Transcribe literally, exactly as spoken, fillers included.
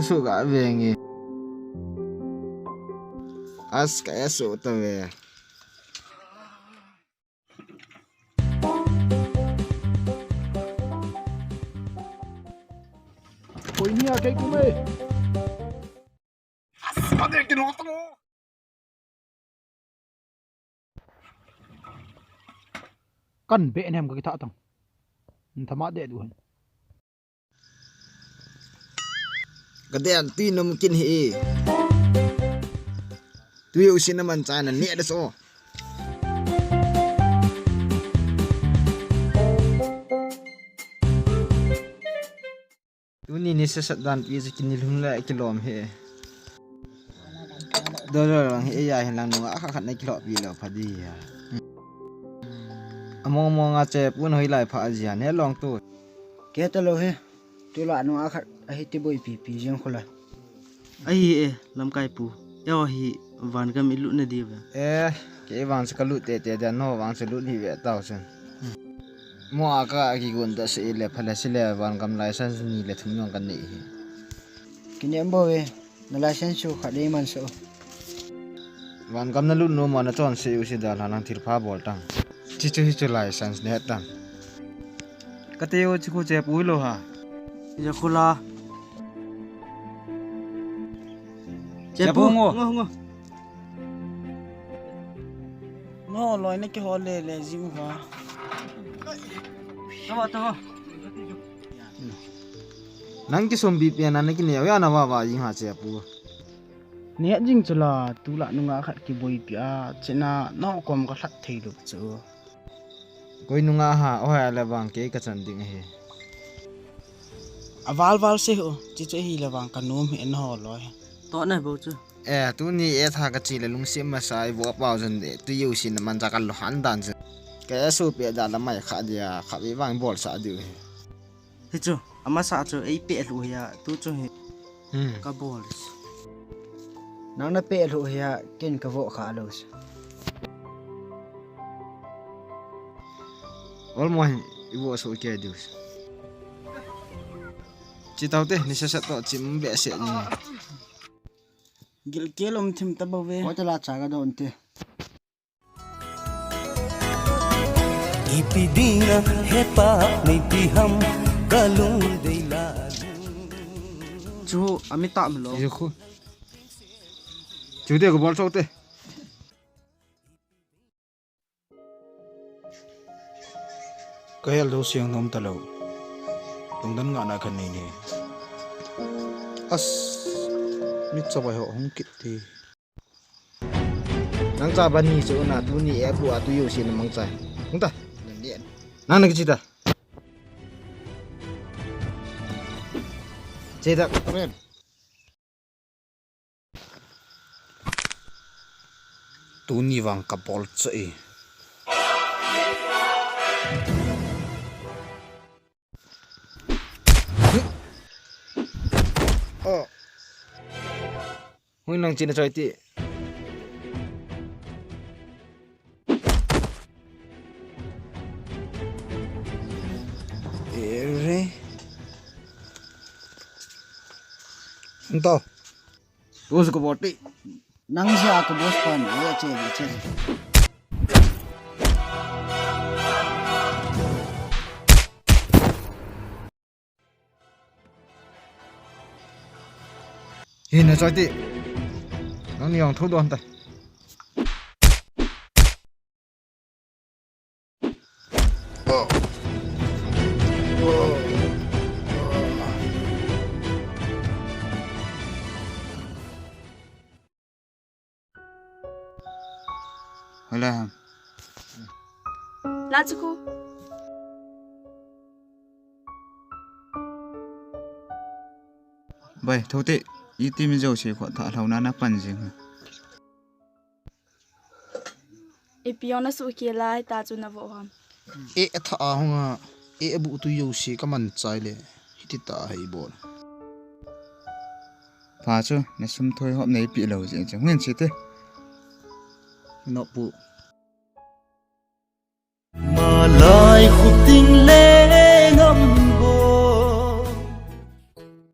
Thu ga veng e. As ka eso ta ve. Koi ni a kei kum e. As ka de ki no ta mo. Kan be nem ka kitha tang. Thama de du han. Ka den tui nom kin hi. Tui u sin na man chai na ne da so. Tuni ni sasat dan pi chu kinilhum le kilom hi. Dollar lang hi ya hin lang nunga khat khat na kilhopi lou pha di ya. Among mong a che pun hoi lai pha ji ya ne long tu. Ke ta lou hi. Tulai nunga khat ahi ti boipi pi jeng khu la. Ahi e, lamkai pu. Eo hi van gam i lut na di ve. Eh, kei vang chu ka lut tete dia, no vang chu lut hi ve tau chun. Mo a ka kigon ta se le pha le se le van gam license ni le thum jong ka nei hi. Kinem bou ve, na license chu khat dei man so. Van gam na lut nom a na chon se u se da la nang thil pha bol tang. Chi chu hi chu license ne tan. Ka te u chi khu che pui lou ha. Ja khu la. Che pu ngo. Ngo, ngo. Ngo loi na kihol le le jing u ha. Tawa, tawa. Nang kisompi pen a na kineo ya na va va jing ha che pu. Neh jing chu la, tulai nunga khat kiboipi a, chena no kom ka lhat thei lou chu. Koi nunga ha, o ha le vang kei ka chan ding ahi. A val val se ho, chi chu hi le vang ka nom hi en ho loi. To na bo chu. Eh, tuni e tha ka chi le lungsim masa i vo pau jan de, tu yu sin man ja ka lo han dan jan. Ka e su pe da la mai kha dia, kha vi vang bol sa diu hi. Hi chu, amasa chu ei pe lhu hi a, tu chu hi. Hmm. Ka bol. Nang na pe lhu hi a, ken ka vo kha lo. Ol mo hi, i vo so ke diu. Chi tau te, ni sa sa to, chi mbe se ni. Gil ke lom thim ta bo ve. Ko ta la cha ga don te. Ipi dinga hepa nei pi ham ka lungdei la. Chu, ami ta mi lo. Chu khu. Chu de ko bol chok te. Ka hel do siang nom ta lo. Lungdon ngahna khat nei ni. As, mi chawai ho hung kit ti. Nang cha bani chu na tuni e pu a tu yu si na mang chai. Hung ta. Nang na kichi ta. Che ta. Tuni vang ka bol chai. Oh. Hui nang china choi ti. Ere. Nto. Boss ko boti. Nang sia ko boss pan, ya che, che. Hi na choi ti. Nang ni ong thu don ta. Hola ham. La chu khu. Bai, thote, iti mi jo se kho tha lhau na na pan jing. Ipi jong na suh kei lai ta chu na vo ham. E, a tha a hung a, e, a bu tu jo si ka man chai le, hiti ta hei bol. Pha chu, na sum thoi hop nei pi lo jing chu, ngen si te. No pu. Malai khuting le